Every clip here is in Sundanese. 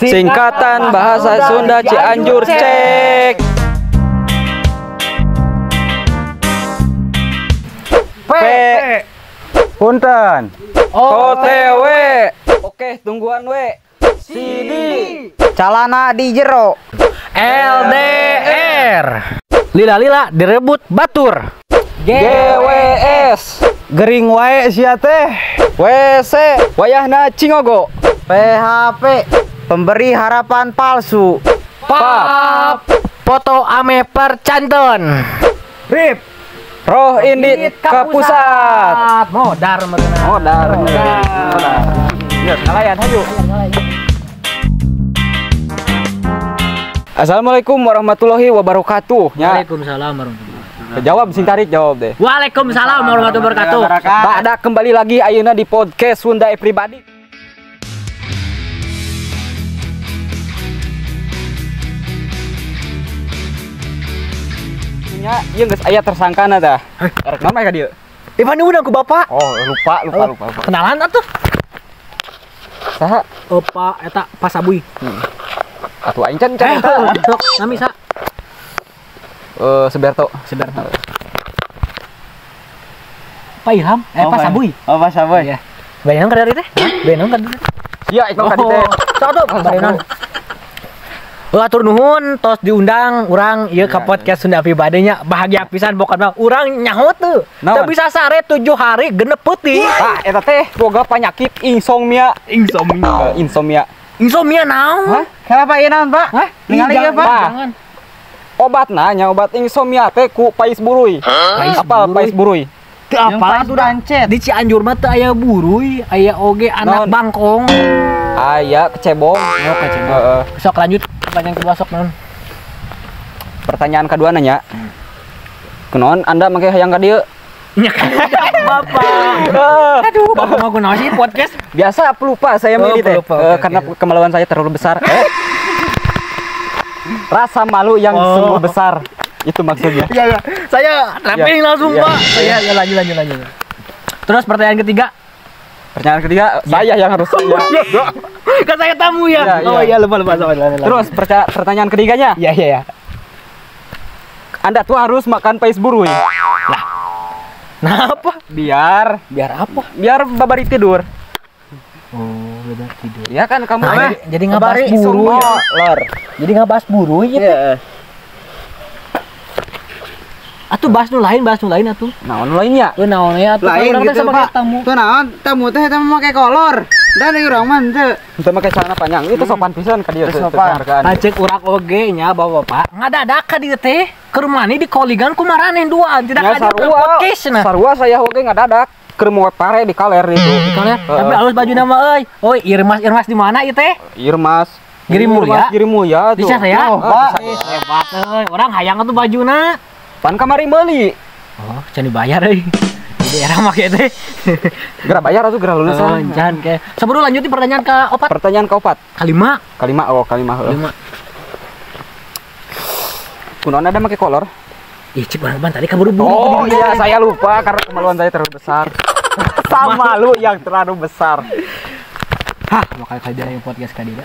Singkatan bahasa Sunda Cianjur cek. P. Punten. OTW. Oke, tungguan we. CD. Calana di jero. LDR. Lila-lila direbut batur. GWS. Gering wae sia teh. WC. Wayahna Cingogo. PHP. Pemberi harapan palsu. Pap. Foto ame percanton. Rip. Roh indit ka pusat. Modar meureunan. Modar. Modar. Ya, ngalayan hayu. Assalamualaikum warahmatullahi wabarakatuh. Ya. Waalaikumsalam warahmatullahi wabarakatuh. Jawab sing tarik jawab deh. Waalaikumsalam warahmatullahi wabarakatuh. Bada kembali lagi ayeuna di podcast Sunda Pribadi. Nya, ieu geus aya tersangkana tah. Rek naon ka dieu? Ivan diundang ku bapak. Oh, lupa. Kenalan atuh. Saha? Oh, Pak eta Pak Sabuy. Atuh aing can eta. Sok, nami sa? Seberto. Seberto. Pak Ilham, Pak Sabuy. Oh, Pak Sabuy. Iya. Bae naon ka dari teh? Bae naon ka dari teh? Sia ikon ka dieu teh. Sok atuh, bae naon. Atur nuhun tos diundang urang ieu ka podcast Sunda Pribadi nya, bahagia pisan pokona urang nyaho teu. Teu bisa sare 7 hari genep peuting. Tah eta teh boga panyakit insomnia. Insomnia. Insomnia. Insomnia naon? Hah? Kenapa ieu naon, Pak? Hah? Ningali ieu, Pak. Jangan. Obatna nya obat insomnia teh ku pais buruy. Apa pais buruy? Teu apa atuh di Cianjur mah teu aya buruy, aya oge anak bangkong. Aya kecebong. Oh, kecebong. Heeh. Sok lanjut pertanyaan kedua sok naon? Pertanyaan kedua nanya. Kunaon Anda make hayang ka dieu? Nya kan Bapak. Aduh, Bapak mau kunaon sih podcast? Biasa pelupa saya milih teh. Karena kemaluan saya terlalu besar. Rasa malu yang sungguh besar. Itu maksudnya. Iya, iya. Saya rapping langsung, Pak. Saya ya, lanjut. Terus pertanyaan ketiga. Pertanyaan ketiga, saya yang harus ya. Kan saya tamu ya. Oh iya, lupa. Terus pertanyaan ketiganya. Iya. Anda tuh harus makan pais buruy. Lah. Nah apa? Biar apa? Biar babari tidur. Oh, biar tidur. Ya kan kamu nah, jadi ngabahas buruy. Lor. Jadi ngabahas buruy gitu. Iya. Atuh bahas nu lain atuh. Naon nu lainnya? Euy naon ya atuh lain urang teh gitu, sama tamu. Tuh naon tamu teh eta make kolor. Dan urang mah henteu. Henteu make celana panjang. Itu sopan pisan ka dieu. Sopan. Acek urang oge nya bapak-bapak. Ngadadak ka dieu teh keur mani di koligan ku maraneh duaan tidak ada podcast nah. Sarua saya oge ngadadak keur moe pare di kaler itu. Di kaler. Tapi alus bajuna mah euy. Oi, Irmas di mana ieu teh? Irmas. Giri Mulya. Giri Mulya tuh. Bisa saya? Oh, Pak. Hebat euy. Urang hayang atuh bajuna. Pan kamari meuli. Oh, can dibayar euy. Di daerah make teh. Geura bayar atuh geura lulus. Oh, can ke. Sebelum lanjutin pertanyaan ke opat. Pertanyaan ke opat. Kalima. Kalima, oh kalima. Lima. Kunaon ada make kolor? Ih, cik urang tadi kaburu-buru. Oh iya, saya lupa karena kemaluan saya terlalu besar. Sama lu yang terlalu besar. Hah, bakal kajian yang podcast ka dieu.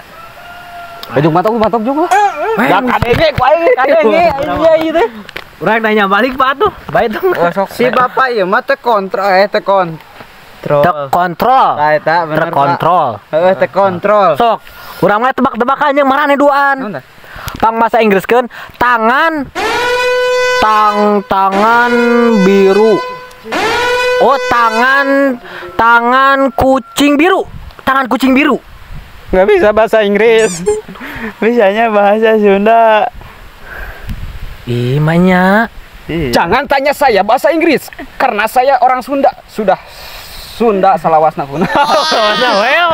Baju matok juga. Ya kadenge ku aing kadenge iya ieu teh. Urang nanya balik Pak tuh. Baik dong. Oh, sok. Si bapak ieu mah teu kontrol Terkontrol. Tah eta bener. Terkontrol. Heeh, terkontrol. Sok. Urang mah tebak-tebakan jeung maraneh duaan. Pang bahasa Inggriskeun tangan tangan biru. Oh, tangan kucing biru. Tangan kucing biru. Enggak bisa bahasa Inggris. Bisanya bahasa Sunda. Ih, manya. Jangan tanya saya bahasa Inggris karena saya orang Sunda. Sudah Sunda salawasna pun. Well.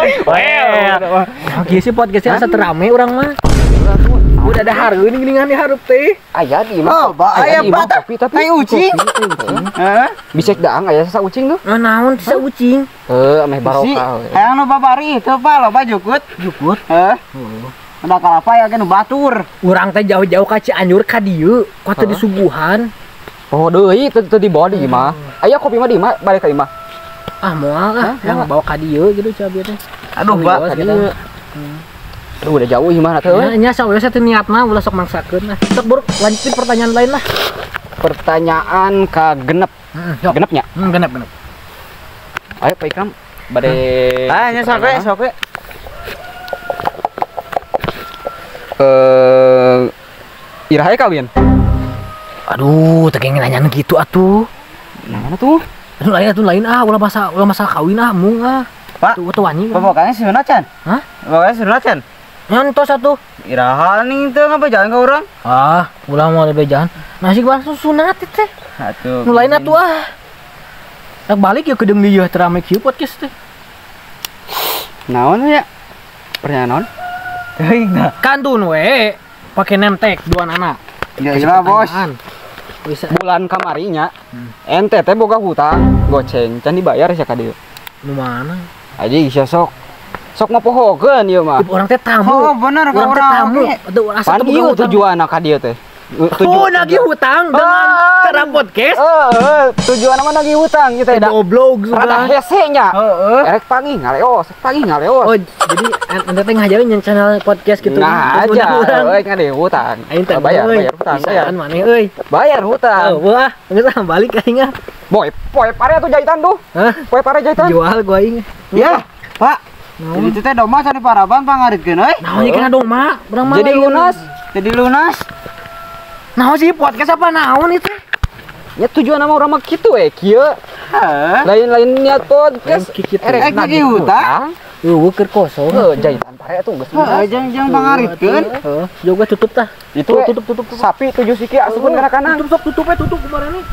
Oke sih podcastnya asa terame urang mah. Udah ada hareuh geuningan di hareup teh. Aya di imah. Oh, aya kopi tapi ai ucing. Heeh. Bisek daang aya sasa ucing tuh. Naon sasa ucing? Heuh, ameh barokah. Hayang nu babari teu Pak, loba jukut. Jukut. Heuh. Udah kalapa ya kan batur. Urang teh jauh-jauh ka Cianjur ka dieu, kuat teu disuguhan. Oh deui teu dibawa di imah. Aya kopi mah di imah, balik ka imah. Ah moal ah, yang bawa ka dieu gitu cabe teh. Aduh, Pak. Aduh, udah jauh gimana tuh? Ya, nya saweus teh niatna ulah sok maksakeun lah. Sok buruk lanjutin pertanyaan lain lah. Pertanyaan ka genep. Heeh, genepnya. Genep, genep. Ayo Pak Ikram, bade. Ah, nya sok we, sok we. Iraha kawin. Aduh, teh nanya gitu atuh. Nah, mana tuh? Aduh, lain atuh lain ah, ulah masalah kawin ah, mung ah. Pak, tuh wani. Pokoknya sunat can. Hah? Pokoknya sunat can. Nyantos atuh. Iraha nih teu ngabejalan ka urang. Ah, ulah mau bejalan. Nasi langsung sunat teh. Atuh. Nu lain atuh ah. Nak balik ya ke deung dieu teh rame kieu podcast teh. Naon ya? Pertanyaan naon? Teuing da. Kantun we pake name tag dua nana. Ya iyalah, Bos. Bisa. Bulan kamarinya ente teh boga hutang goceng can dibayar sia ka dieu. Nu mana? Aji sia sok sok ngapohokeun ieu mah. Urang teh tamu. Oh, bener ka urang teh tamu. Atuh asa teh boga tujuanna ka dieu teh. Oh, nagih hutang dengan cara podcast. Heeh, tujuanna mah nagih hutang ieu teh da. Goblok rada hese nya. Heeh. Erek panggih ngaleos, panggih ngaleos. Oh, jadi ente teh ngajarin nyen channel podcast gitu. Nah, aja euy ngadeh hutang. Bayar, bayar hutang, bayar. Maneh euy. Bayar hutang. Oh, wah, geus ah balik aing ah. Boy, poe pare atuh jahitan tuh. Hah? Poe pare jahitan. Jual gua aing. Ya, Pak. Jadi itu teh domba sani paraban pangaritkeun euy. Naon ieu kana domba? Urang mah jadi lunas. Jadi lunas. Naon sih podcast apa naon itu? Ya tujuan nama urang mah kitu we kieu. Heeh. Lain-lain niat podcast. Erek nagih hutang. Eueuh keur kosong. Heuh, jahitan pare atuh geus. Heeh, jeung pangaritkeun. Heeh, juga tutup tah. Itu tutup tutup. Sapi 7 siki asupun kana kana. Tutup sok tutup we tutup kemarin nih.